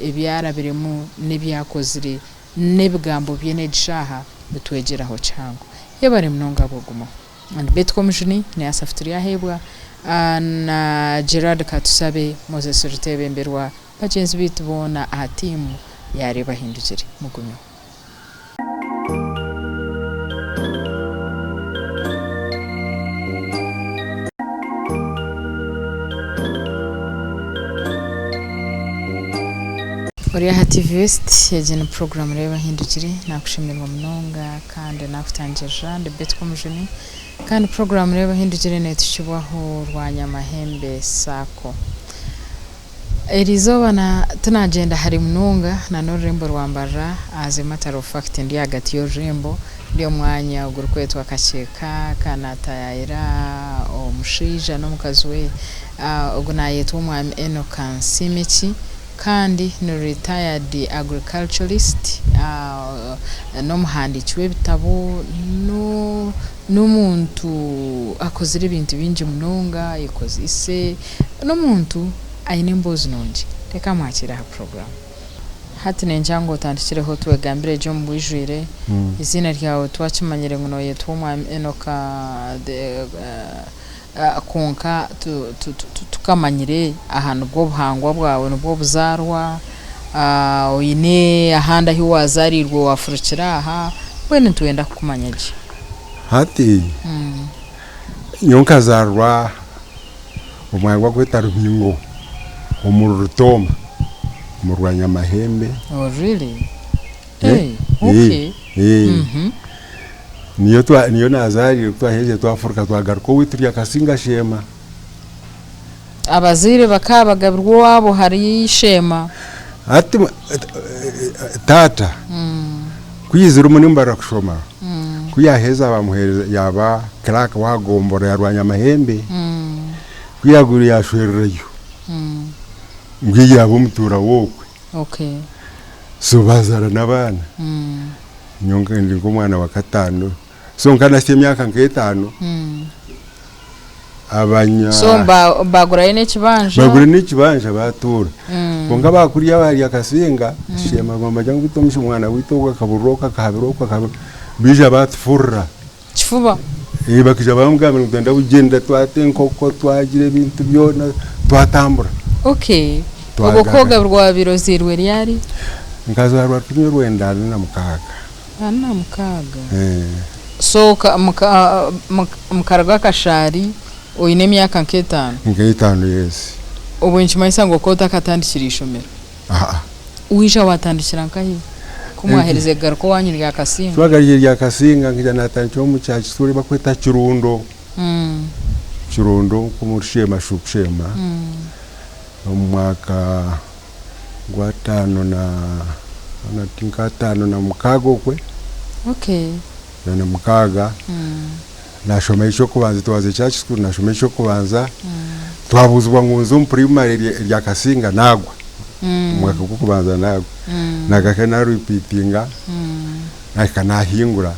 ebi arabiremu n'ebi akozire n'ebigambo bye n'egi shaaha nitwegyeraho kihango. Yebare munonga ahabw'okugumaho. And Betty Komujuni ni Asaph Turyaheebwa na Gerald Katusabe, Moses Rutebemberwa, bagyenzi baitu boona aha tiimu ya Reeba Ahindukire. Mugumeho. Ori aha TV West, egi ni puroguraamu Reeba Ahindukire. Naakushemererwa munonga kandi naakutangirira. Ndi Betty Komujuni kandi puroguraamu Reeba Ahindukire neetuhikibwaho Rwanyamahembe Sacco. Eri izooba na tinagyenda hare munonga na n'orurembo rwa Mbarara as a matter of fact ndi ahagati y'orurembo ndi omu mwanya ogurikwetwa Kakyeka kandi natayayira omushaija n'omukazi we ogu nayetwa omwami Enock Nsimeki kandi ni retired agriculturist n'omuhandiiki w'ebitabo n'omuntu akozire ebintu bingi munonga ayekozeise N'omuntu aine emboozi nungi. Reka mwakiire aha puroguraamu. Hati ningira ngu otandikireho twegambire gye omu bwijwire. Eiziina ryawe twakimanyire ngu nooyetwa Omwami Enoka kwonka titukamanyire aha nibwo buhangwa bwawe, nibwo buzaarwa, oine ahandi ahu waazaariirwe waafurukira aha, mbwenu nitwenda kukumanya gye. Hati nyowe nkazaarwa Omwanya gwakweta Rubingo omuri Rutooma omu Rwanyamahembe. Oh really? Hey, okay. Niyo niyo nazarirwe kutwaherize twafuruka twagaruka owaitu Ryakasinga Sheema. Abazaire bakaba bagabirwe owaabo hari Sheema. Hati taata ku yaizire omuri Mbarara kushoma, ku yaaheza bamuheereza yaaba clerk w'aha gombora ya Rwanyamahembe, ku yaagwire yaashwererayo, mbwenu yaaba omutuura w'okwe. So baazaara n'abaana, nyowe ndi nk'omwana wa kataano, so nkanahitsya emyaka nk'etaano, abanya. So baagurayo n'ekibanja? Baagura n'ekibanja baatuura. Kwonka baakuriya ahari Akasinga, Sheema bamanya ngu beitu omwana waitu ogu akaburira oku, akahabira oku, akahabira oku, baija baatufurira. Kifuba? Bakaija bamugambira ngu nitwenda kugyenda twata enkoko, twagira ebintu byona, twatambura. Okay. Obwo ku ogabirwa waabaire ozairwe ryari? Nkazaarwa rukumi orwenda ana na mukaaga. 46. So mukaruga Kashaari oine emyaka nk'etaano? Nk'etaano yes. Obwo nikimanyisa ngu okaba otakatandikire ishomero? Aa. Waija watandikira nkahi? Ku mwaherize kugaruka owanyu rya Kasinga? Twagarukire rya Kasinga nkaija natandikira omu kyaro kituura bakweta Kirundo. Kirundo nk'omuri Sheema Sheema omu mwaka gwa ataano na nka ataano na mukaaga okwe. Okay. Ataano na mukaaga. Naashoma eky'okubanza it was a church school naashoma eky'okubanza twabuuzibwa ngu nze omu primary erya Kasinga naagwa omwaka gw'okubanza naagwa nagaruka na repeatinga nahika nahingura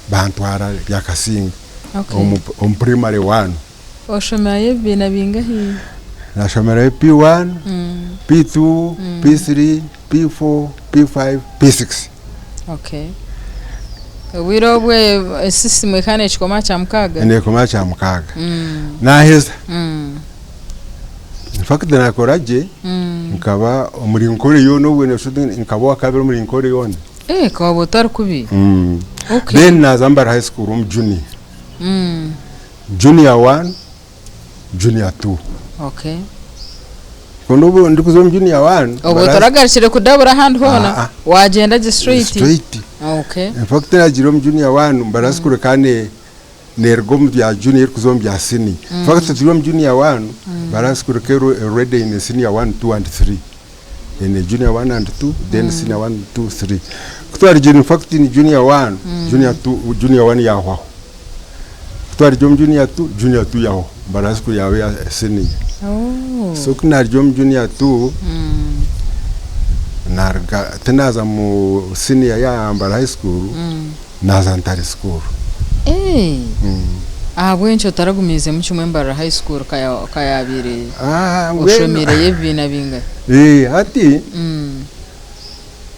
bantwara rya Kasinga omu primary one. Oshomerayo ebibiina bingahi? Nashomerayo P1, P2, P3, P4, P5, P6. Okay. Obwire obwe esisimu ekaba nekikoma aha kyamukaaga? Nekoma aha kyamukaaga. Naheza. In fact nakora gye, nkaba omuri Nkore yoona obwe nkaba owakabiri omuri Nkore yoona. Eh, ka waba otari kubi. Okay. Then naza Mbara High School omu junior. Junior one, junior two. Okay. Kwonka obu ndikuza omu junior one. Obwo otoragarukire kudabura ahandi hoona, Ah, ah. wagyenda gye straight. Straight. Okay. In fact nagiire omu junior one Mbara School ekaba neruga omu bya junior erikuza omu bya senior. In fact turi omu junior one, Mbara School ekaba already eine senior one, two and three. Eine junior one and two, then senior one, two, three. Ku twarugire in fact in junior one, junior two, junior one yahwaho. Ku twarugire omu junior two, junior two yahwaho. Mbara School yaba eya senior. Oh. So ku naarugire omu junior two, naruga tinaza mu senior ya Mbara High School, Naaza Ntare School. Eh, ahabw'enki otaragumiizemu kimwe Mbarara High School ka yaabaire Ah, mbwenu oshomiireyo ebibiina bingahi? Eh, hati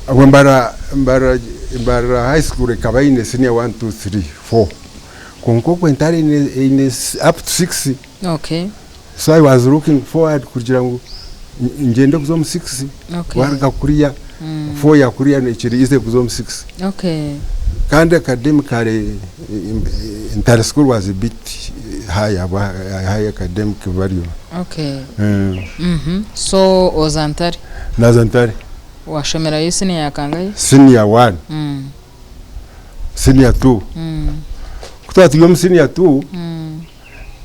obwo Mbarara Mbarara Mbarara High School ekaba eine senior one, two, three, four kwonka okwo Ntare eine eine up to six. Okay. So I was looking forward kugira ngu ngyende kuza omu six, Okay. waruga kuriya four ya kuriya kiri easy kuza omu six. Okay. Kandi academically Ntare school was a bit higher, high academic value. Okay. So oza Ntare? Naza Ntare. Washomerayo senior ya kangahi? Senior one. Senior two. Ku twaba turi omu senior two,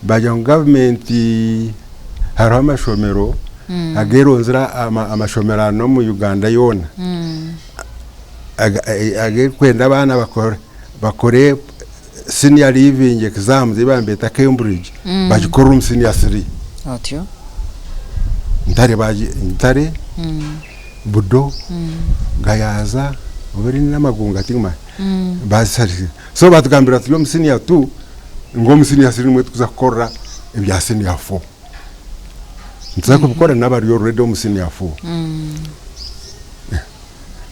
Baagira ngu gavumenti hariho amashomero ageronzire amashomero ana omu Uganda yoona agerikwenda abaana bakore senior leaving exams ei baabeeta Cambridge bagikorere omu senior three. Otyo. Ntare Ntare, Budo, Gayaza oba erindi n'Amagunga tinkumanya bazisharire. So batugambira turi omu senior two ngu omu senior three nimwo turikuza kukorera ebya senior four. Nituza kubikora n'abari already omu senior four.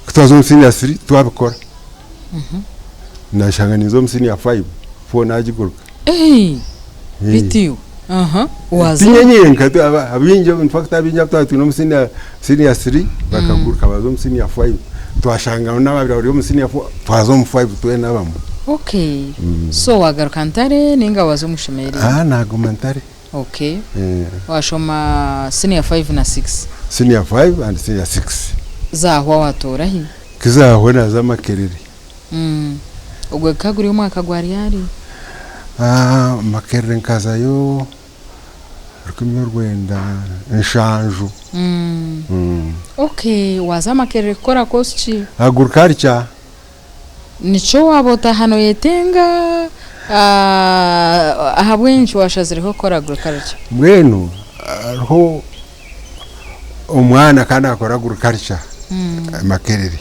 Ku twaza omu senior three twabikora, nashanga ninza omu senior five, four nagiguruka. Ei! Beitu iwe? Aha, waaza. Tinye nyenka, abaingi in fact abaingi abu twaba twine omu senior senior three bakaguruka baza omu senior five, twashanga n'ababaire bari omu senior four twaza omu five twena abamwe. Okay, so waagaruka Ntare nainga waaza omu ishomero erindi? Aa naaguma Ntare. Okay, waashoma senior five na six? Senior five and senior six. Zaahwa waatoora hi? Ku zaahwa naaza Makerere. Ogwo gukaba guri omwaka gwa ryari? Makerere nkazayo 1970. Okay, waaza Makerere kukora course ki? Agriculture. Nikyo waaba otaaha noyetenga? Ahabw'enki waashazireho kukora agriculture? Mbwenu hariho omwana akaba naakora agriculture Makerere.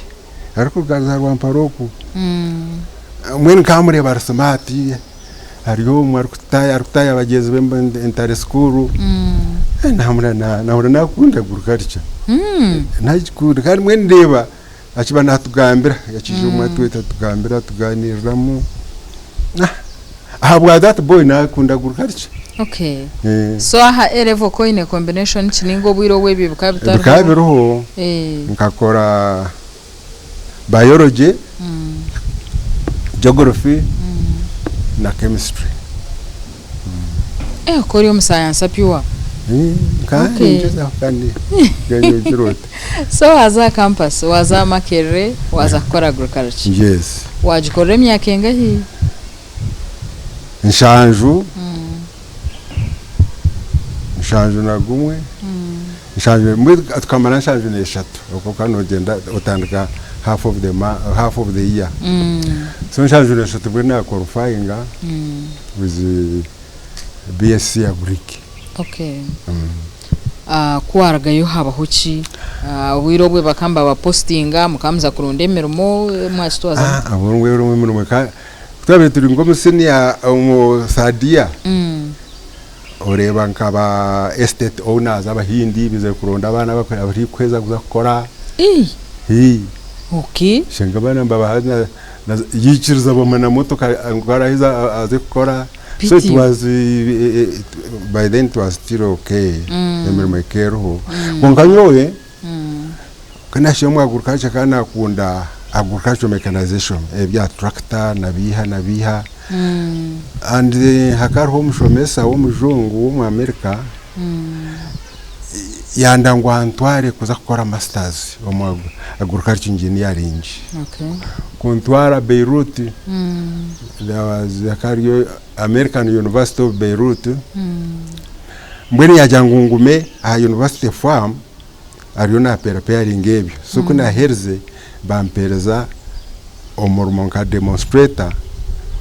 Arikuruga za Rwampara okwo. Mbwenu nkamureeba ari smart, ari omwe arikutaaya bagyenzi be Ntare school, nahurira nakunda agriculture. Nagikunda kandi mbwenu ndeeba akiba natugambira, akiija omwe atweta atugambira atuganiiriramu, ahabwa that boy nakunda agriculture. Okay. So aha A level ko oine combination ki ninga obwire obu ebyo bikaba bitariho? Bikaba biriho, nkakora biology, geography na chemistry. Eh, ko ori omu science pure. Kandi ningyezaho kandi nogira ota. So waaza aha campus, waaza aha Makerere, waaza kukora agriculture. Yes. Waagikorera emyaka engahi? Nshanju, nshanju na gumwe, nshanju mbwenu tukamara nshanju n'eshatu okwo okaba noogyenda otandika half of the half of the year. So nshanju n'eshatu mbwenu na qualifyinga with BSc Agric. Okay. Ku warugayo habaho ki? Obwire obwe bakaba nibabapositinga mukaba muza kuronda emirimo mwakitwaza muta? Obwo emirimo ku twabaire turi nk'omu senior omu third year, oreeba nka ba estate owners abahindi baizire kuronda abaana abarikuheza kuza kukora. Ii. Okay. Shanga abaana nibabaha na na yaikiriza bamuha na motoka ngu araheza aze kukora. So it was by then it was still okay emirimo ekaba eriho. Kwonka nyowe ku naahikire omu agriculture nkaba naakunda agricultural mechanization ebya tractor na biiha na biiha. And hakaba hariho omushomesa w'omujungu w'omu America yanda ngu antware kuza kukora masters omu agriculture engineering. Kuntwara Beirut, there was hakaba hariyo American University of Beirut, mbwenu yagira ngu ngume aha university farm ariyo naperepeyaringa ebyo. So ku naaherize bampeereza omurimo nka demonstrator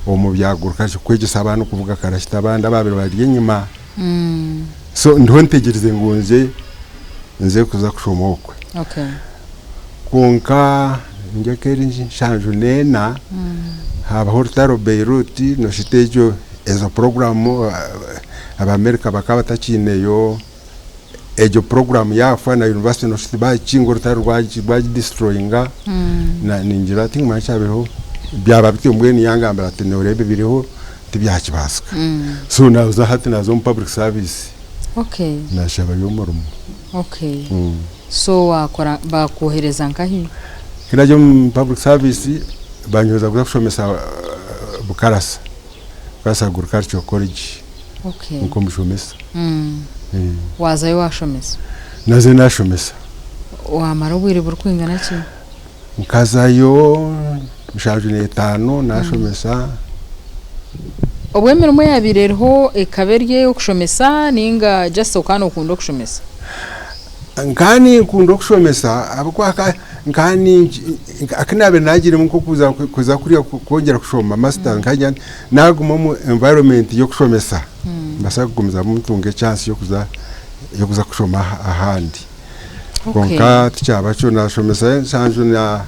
omu bya agriculture kwegyesa abaana okuvuga karashita abandi abaabaire bari enyima. So ndiho ntegyerize ngu nze nze kuza kushoma okwe. Kwonka emyaka eri nshanju n'ena haabaho orutaro Beirut noshusha egyo ezo puroguraamu Abamerika bakaba batakiineyo egyo puroguraamu yaafa na yunivasite noshusha tibaagikinga orutaro rwagidisitroyinga ningira tinkumanya ekyabaireho byaba bityo mbwenu yangambira ati nooreeba ebiriho tibyakibaasika. So naaza hati naaza omu public service naashabayo omurimo. So wakora bakwohereza nkahi? Ku nagiire omu public service banyohereza kuza kushomesa Bukarasa, Bukarasa Agricultural College nk'omushomesa. Waazayo waashomesa? Naazayo naashomesa. Waamara obwire burikwingana ki? Nkazayo nshanju n'etaano naashomesa. Obwo emirimo eyaabaire eriho ekaba eri ey'okushomesa nainga just okaba nookunda okushomesa? Nkaba ninkunda okushomesa ahabw'okuba nkaba aku naabaire naagiremu nk'okuza kuza kuriya kwongyera kushoma masters nkaba ningira nti naaguma omu environment y'okushomesa nimbaasa kugumizamu ntunge chance y'okuza y'okuza kushoma ahandi. Kwonka tikyaba kyo naashomesa enshanju na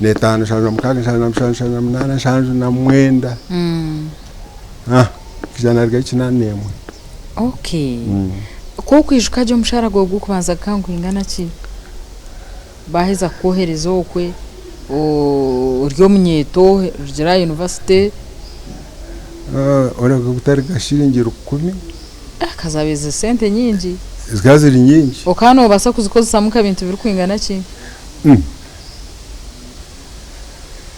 n'etaano, nshanju na mukaaga, nshanju na mushanju, nshanju na munaana, nshanju na mwenda, nkaija naarugayo kinaana n'emwe. Okay. Ku okwijuka gye omushaara gwawe gw'okubanza gukaba nigwingana ki? Baaheza kukwohereza okwe, ori omunyeeto orugire aha yunivasite. Oreka gutari shiringi rukumi. Ka zaabaire ziri sente nyingi. Zikaba ziri nyingi. Okaba noobaasa kuzikozesamu nk'ebintu birikwingana ki?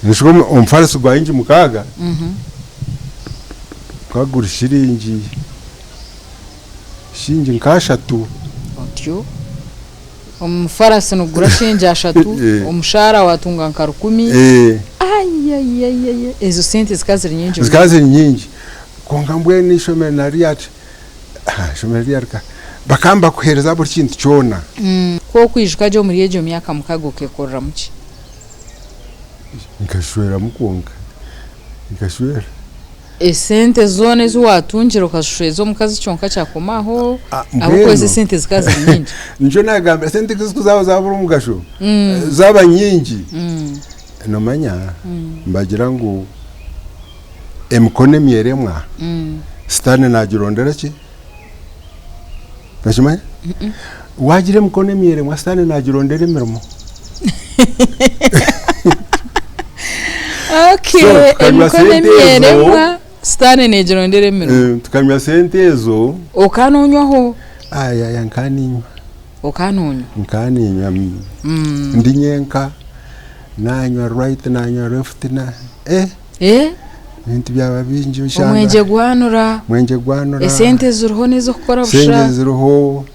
Noshusha omufarisi gwa ingi mukaaga gukaba guri shiringi shiringi nk'ashatu. Otyo. Omufarasi nigugura shiringi ashatu, omushaara waatunga nka rukumi. Ayiayiayiayi ezo sente zikaba ziri nyingi munonga. Zikaba ziri nyingi. Kwonka mbwenu eishomero naryo ati eishomero rya rika bakaba nibakuheereza buri kintu kyona. Ku okwijuka gye omuri egyo myaka mukaaga okeekoreramu ki? Nkashweramu kwonka, nkashwera. Esente zoona ezi waatungire okazishweza omukazi kyonka kyakoma aho? Ahabw'okuba ezo esente zikaba ziri nyingi. Nikyo naagambira esente ku zirikuza zaabura omugasho, zaaba nyingi, noomanya nibagira ngu emikono emyeremwa, sitaane naagirondera ki? Nokimanya? Waagira emikono emyeremwa sitaane naagirondera emirimo. Okay, So, tukanywa emikono sente ezo. emyeremwa sitaane neegirondera emirimo. Eh, tukanywa sente ezo. Okaba noonywaho? Ayaya nkaba niinywa. Okaba noonywa? Nkaba niinywa ndi nyenka, nanywa right nanywa left na eh. Eh? Ebintu byaba bingi oshanga. Omwengye gwanura. Omwengye gwanura. Esente ziriho n'ez'okukora busha. Esente ziriho.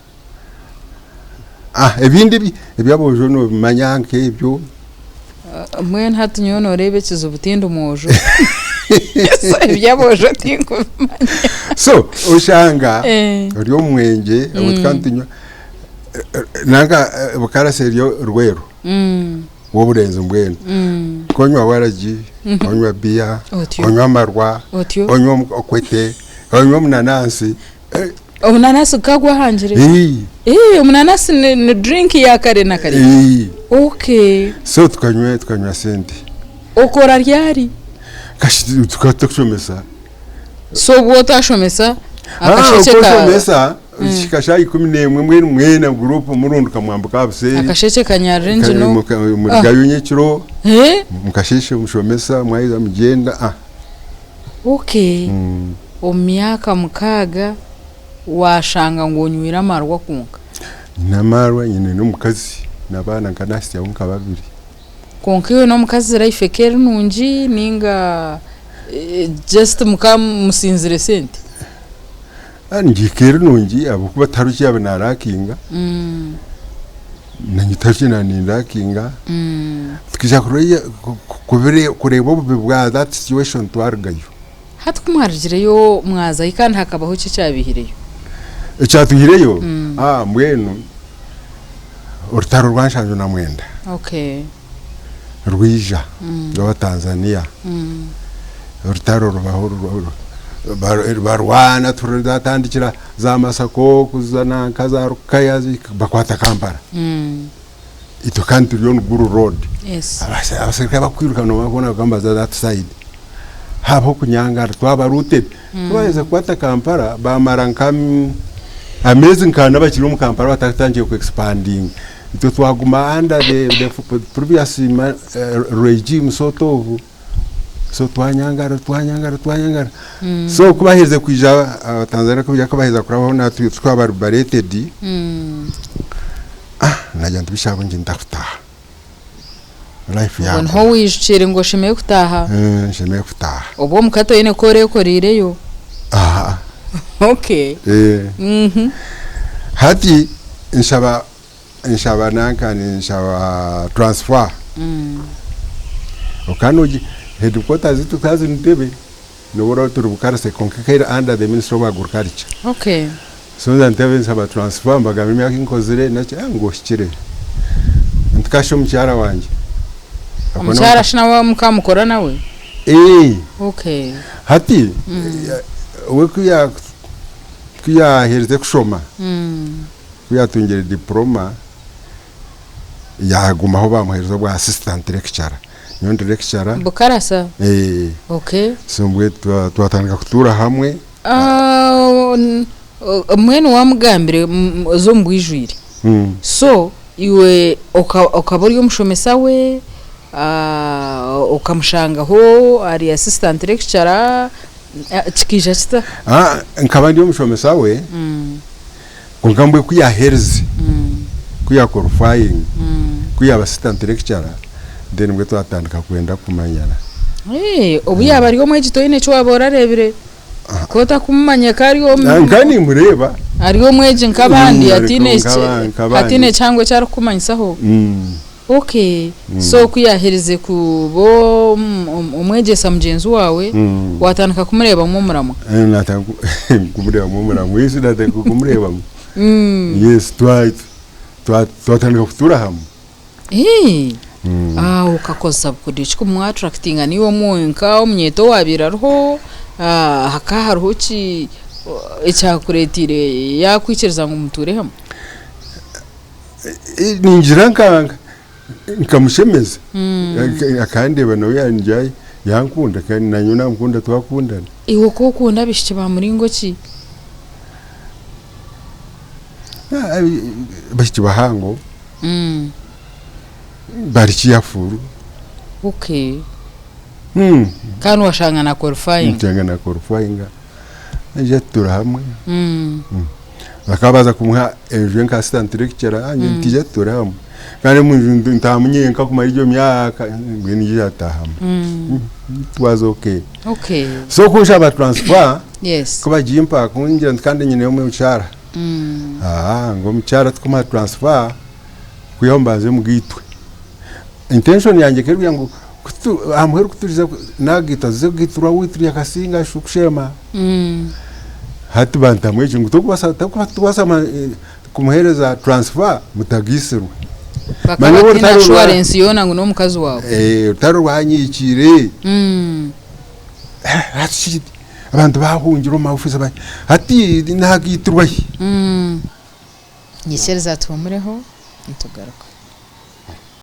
Ah, ebindi eby'aboojo noobimanya nk'ebyo. Mbwenu hati nyowe nooreeba ekizibu tindi mwojo. So eby'aboojo tinkubimanya. So oshanga ori omu mwengye, obwo tukaba nitunywa nanka bukarasa eri Rweru. W'oburenzi mbwenu. Konywa waragi, onywa biya, Otyo. onywa amarwa, Otyo. onywa okwete, onywa omunanansi. Eh, Omunanasi gukaba gwahangire? Ii, Eh, omunanasi ni, ni drink ya kare na kare. ii. Okay. So tukanywa tukanywa sente. Okora ryari? Kashi tukaba tukushomesa. So obwo otashomesa Ah, akashekye ka okweshomesa kihika shaaha 11 mbwenu mwena gurupu murunduka mwambuka aha buseeri. Akashekye kanyarira engino. Murugayo nyekiro Eh? mukasheeshe mushomesa mwaheza mugyenda ah. Okay. Omu myaka 6 washanga ngu onywire amarwa kwonka. Nyine amarwa nyine n'omukazi n'abaana nka nahitsyaho nka babiri. Kwonka iwe n'omukazi life eka eri nungi ninga just mukaba musinzire sente? Ngi eka eri nungi ahabw'okuba tihariho eki yaaba narakinga, nanye tihariho eki naaba nindaakinga. Tukaija kureeba obubi bwa that situation twarugayo. Hati ku mwarugireyo mwazayo kandi hakabaho ki ekyabaihireyo? Ekyatwihireyo? Mbwenu orutaro rwa 79 rwija rw'Abatanzania, orutaro rubaho barwana zatandikira za Masaka kuza nanka za Rukaya bakwata Kampala. Itwe kandi turi on Gulu road. Abaserukare bakwiruka noomanya boona bakaba nibaza that side. Haabaho okunyangara twaba looted. Ku baaherize kukwata Kampala baamara nka ameezi nk'ana bakiri omu Kampala batakatandikire ku expandinga. Itwe twaguma under the, the previous regime sort of. So twanyangara twanyangara twanyangara. So ku baaherize kwija Abatanzania ku baaherize kurabaho natwe twaba liberated, ah nagira nti bishaabo ngye ndakutaaha. Life Obwo yaaguma. niho waijukire ngu oshemereire kutaaha. Eh, nshemereire kutaaha. Obwo omuka toine ku oreekoreireyo. Aha. Okay. Eh. Hati nshaba nshaba nanka nshaba transfer. Okaba nogi headquarters zaitu zikaba ziri Ntebe nobu oraabe turi Bukarase kwonka ekaba eri under the ministry of agriculture. So nza Ntebe nshaba transfer mbagambira emyaka ei nkozire naki ah ngu ohikire. Nti kasha omukyara wangye. Omukyara shi nawe mukaba mukora nawe? Eeh. Hati we ku ya ku yaaherize kushoma, ku yaatungire diploma, yaagumaho baamuheereza obwa assistant lecturer. Nyowe ndi lecturer. Bukarasa? Eeh. So mbwenu twatandika kutuura hamwe. Mbwenu waamugambire oze omu bwijwire. So iwe okaba ori omushomesa we, okamushangaho ari assistant lecturer, kikaija kita? Nkaba ndi omushomesa we, kwonka mbwenu ku yaaherize, ku ya qualifying, ku yaaba assistant lecturer, then nibwo twatandika kwenda kumanyana. Obu yaaba ari omwegi toine eki waaba orareebire? Ku otakumumanya ka ari omu. Nka nimureeba. Ari omwegi nk'abandi hataine hataine kihango eki arikukumanyisaho. Okay, so ku yaaherize kuba omwegyesa mugyenzi waawe, waatandika kumureebamu omuramwa? Naatandika kumureebamu omuramwa, yes naatandika kumureebamu. Yes twatandika kutuura hamwe. Eeh! Aho okakozesa bukodyo ki kumu attractinga niiwe omwonka omunyeeto owaabaire ariho, hakaba hariho ki ekyakureeteire yaakwikiriza ngu mutuure hamwe? Ningira nka nkamushemeza akandeeba nawe yangira yankunda kandi nanye namukunda twakundana. Iwe okaba okunda abaishiki ba muringo ki? Abaishiki bahango bari careful. Okay. Kandi washanga na qualifyinga. Nshanga na qualifyinga naija tutura hamwe. Bakaba baza kumuha enju ye nka assistant lecturer nanye nti ija tuture hamwe. Kandi omu nju ntaahamu nyenka kumara egyo myaka mbwenu ija yataahamu. It was okay. So kunshaba transfer kubagimpa kungira nti kandi nyineyo omukyara. Ngu omukyara tikumuha transfer kwihaho mbanze mugaitwe. Intention yangye ekaba eri ngu aha muheru kuturiza nagaitwa tuze kugaiturwa owaitu Nyakasinga Shukushema. Hati bantamu ekyo ngu tokubaasa kumuheereza transfer mutagaitsirwe. Bakaba Manya bataine orutaro rwa assurance yoona ngu n'omukazi waawe. Eh, orutaro rwanyikiire. Hati shi abantu bahungira omu maofiisi ba hati naagiitirwa hi? Nyikiriza tuhumureho nitugaruka.